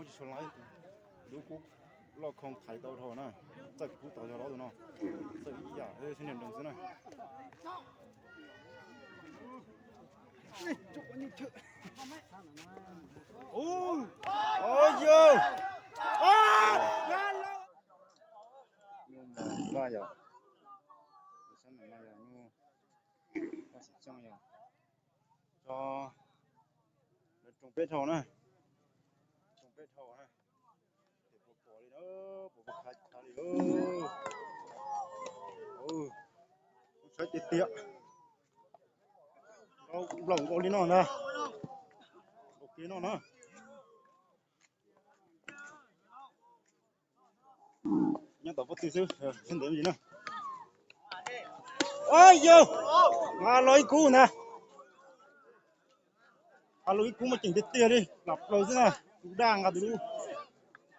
Tsis sua laiv, lub kub loj khoo thaiv tau dhau na. Txawj kub tau yog lawm tus no. Txawj ib yam xwb, niag nroos xwb na. Ov yog, nyuj mas yog, sab no yog nyuj, yog tso lawv roos peb dhau na. Roos peb dhau na. Ces puas pom li na, puas pom khav khav li. Saib tiag tiag. Nplaum nkaus li no ntag. Nkaus kev no na. Nyob tom pob tw xwb, xwb ntev me ntsis na. Yog, a los ib kub ntag. A los ib kub mas ceem tiag tiag li, lam plaws xwb na. Tus daj nqa tus lub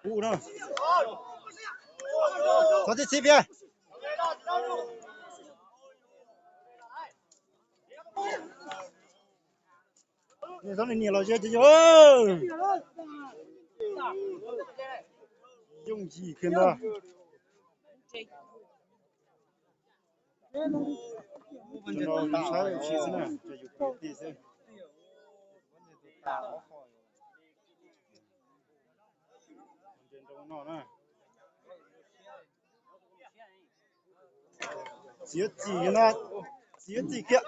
kub na. Xov txib txib pia. Niam txhob niam los ze ces yog yooj yim kiag ntag. Saib ua si xwb na, yus kwv tij xwb. Nroo no na. Txiav txim no, txiav txim kiag.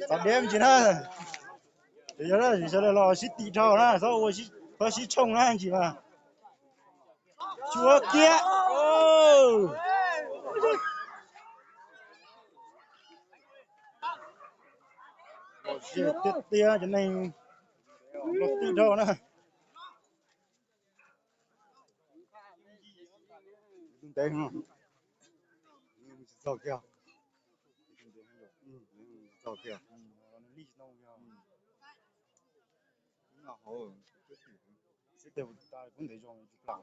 Txav deb me ntsis na. Ces yog sawv daws los sib tim dhau na, txhob ua, txhob sib tshooj na ntsis mas. Tshuav kiag. Tiag tiag cov neeg los tim dhau na. Ntev no. Tsis txog kiag. Tsis txog kiag. Sib tes kuv ntev zog tsis plam.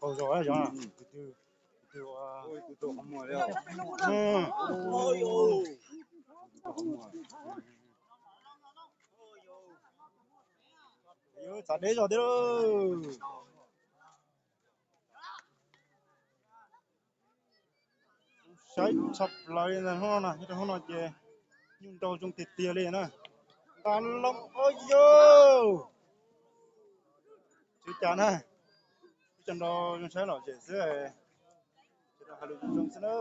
Qaug zog yog tus twg, tus twg ua, tus twg qhov muag li. Txav deb zog thiab lauj. Saib tshaj plaws li ntag hnub no na, nyob rau hnub no ces nyuj nrau zoo tiag tiag li na. Nqa loo, o yog, tsis cas na, ib co nrau zoo saib lom zem xwb, sawv daws hais lus zoo zoo xwb na.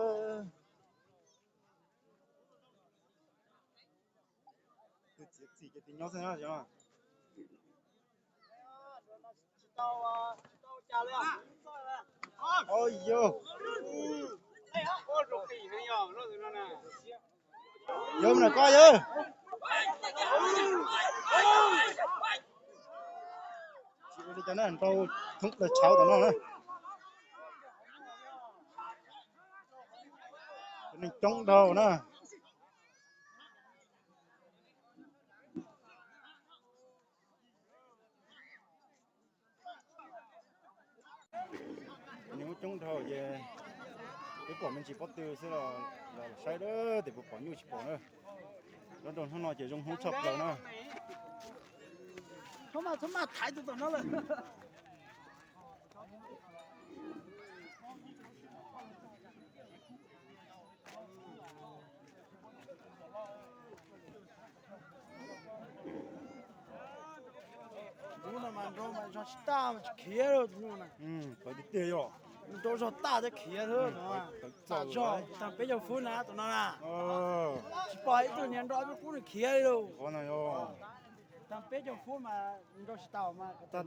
Tus txiav txim ces tus nyob xwb na. O yog, yog me nam koj yog. Tsis ua li cas na, nrau thoob plaws tshauv tom no na. Cov neeg coob dhau na. Cov neeg coob dhau ces peb pom me ntsis pob tw xwb los saib tes puas pom nyuj tsis pom na. Nyob rau hnub no ces zoo hnub tshaj plaws na. Tus no mas nrau mas zog tsis tag mas tsis khiav li tus no na. Tawv tiag tiag yog. Nrau zog tag thiab khiav xwb no. Tawv txaus zog tag peb caug fub na tus no na. Tsis pom ib tug niag nrau peb kub nws khiav li lauj. Tag peb caug fub mas nrau tsis tau mas tag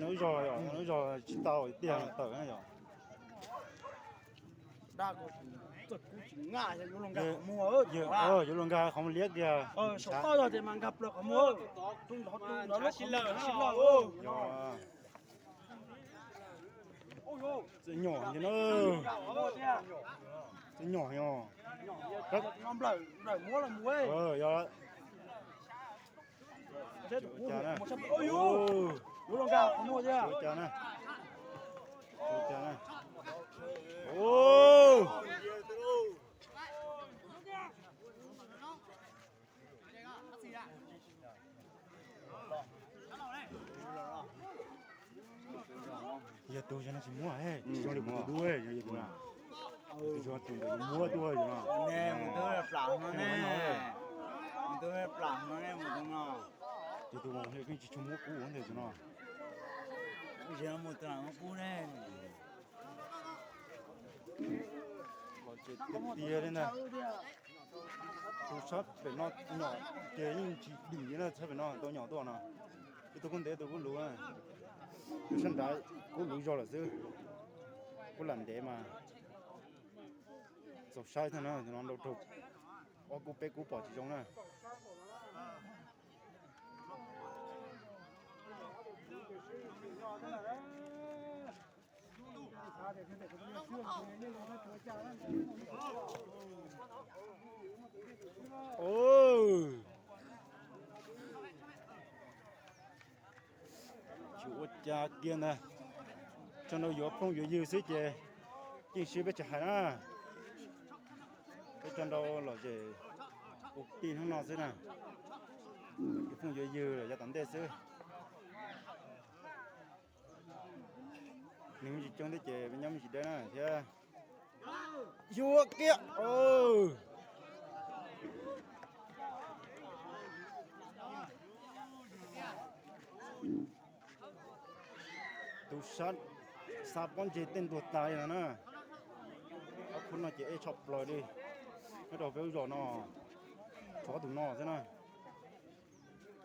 nws zog, nws zog tsis tau tiag tawm na yog. Dab ko txawj kub tsis nkag, yuav luag nkag qhov muag, yuav luag nkag qhov muag liab kiag. Saum toj zog ces mas nkag plaws qhov muag. Tus nrov tus nrov lub qhov muag tsis lawm. Txawm nyom ntag na. Txawm nyom yog. Nplawm muab los mus. Yuav ua cas na. Yuav ua cas na. Ua cas na. Tsis muab, tsis zoo li kuv tus dub, yog tus na. Tus zoo tus ntawd yuav muab tuaj yog no. Ne, mus tub plam no ne, mus tub plam no ne, mus tub no. Ces tus no pheej tsis tshua muab kub ua ntej tus no. Mus tus no muab kub ne. Los ces tiag tiag li ntag. Tus sab pem no nyom ces yeej tsis dim li na, sab pem no tau nyom tuaj no. Ib tug kub ntev tus kub luv, tus sab nrad kub luv zog lawm xwb. Kub lam ntev mas txaus saib thiab na, no nrau raug ob kub peb kub pom tsis zoo na. Tsis ua cas kiag ntag. Tso nrau yuav phooj yuav ywg xwb ces yeej siab peb tsis hais na. Peb tso nrau lom zem ua tij hnub no xwb na. Yuav phooj yuav ywg los yav tom ntej xwb. Nws me ntsis coob thiab ces peb nyob me ntsis deb na thiab. Yuav kiag. Tus sab xa pob ntseg tej ntuag tas li no na. Ob khub no ces ej tshaj plaws li. Nyob rau peb lub zos no, tshuav ob tug no xwb na.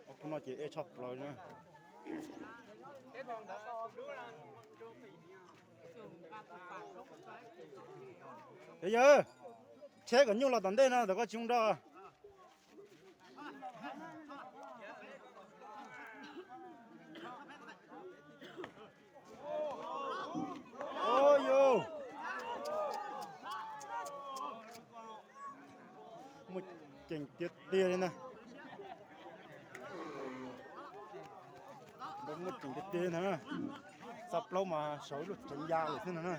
Ob khub no ces ej tshaj plaws li na. Yog, tsheb kom nyuj los tom ntej no, tom koj tsis zoo nrog. Muaj ceem tiag tiag li ntag. Muaj ceem tiag tiag li ntag na. Xa plaub mas sawv ib lub tseev ya lawm xwb no na.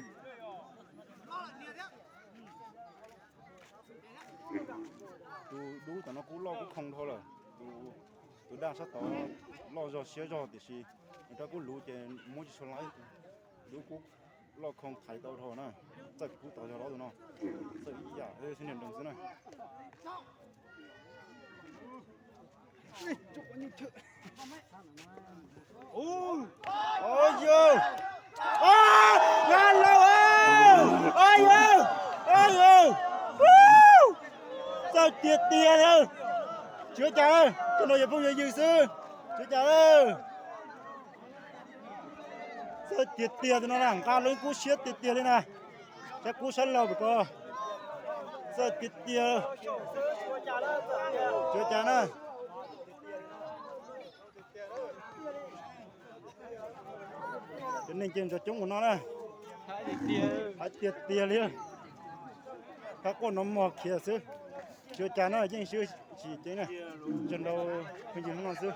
Tus dub tom no kub loj kub khoo dhau lawm. Tus daj sab tod loj zog siab zog tiam sis nws rab kub luv ces muab tsis tshua laib. Dub kub loj khoo thaiv tau dhau na. Txawj kub tod yog los tus no. Txawj ib yam xwb, niag nroos xwb na. Yog, yog, txawj tiag tiag li. Tsis ua cas, tus no yuav phooj yuav ywg xwb. Tsis ua cas. Txawj tiag tiag, tus no na nqa lub kub siab tiag tiag li na. Sab kub sab laug pem ko. Txawj tiag tiag. Tsis ua cas na. Cov neeg ces ntsoov coob mus no na. Hais tiag tiag li. Qab quaj nov mog khiav xwb. Tsis ua cas na, yeej sib tsis ceev na. Tso nrau pheej yig hnub no xwb.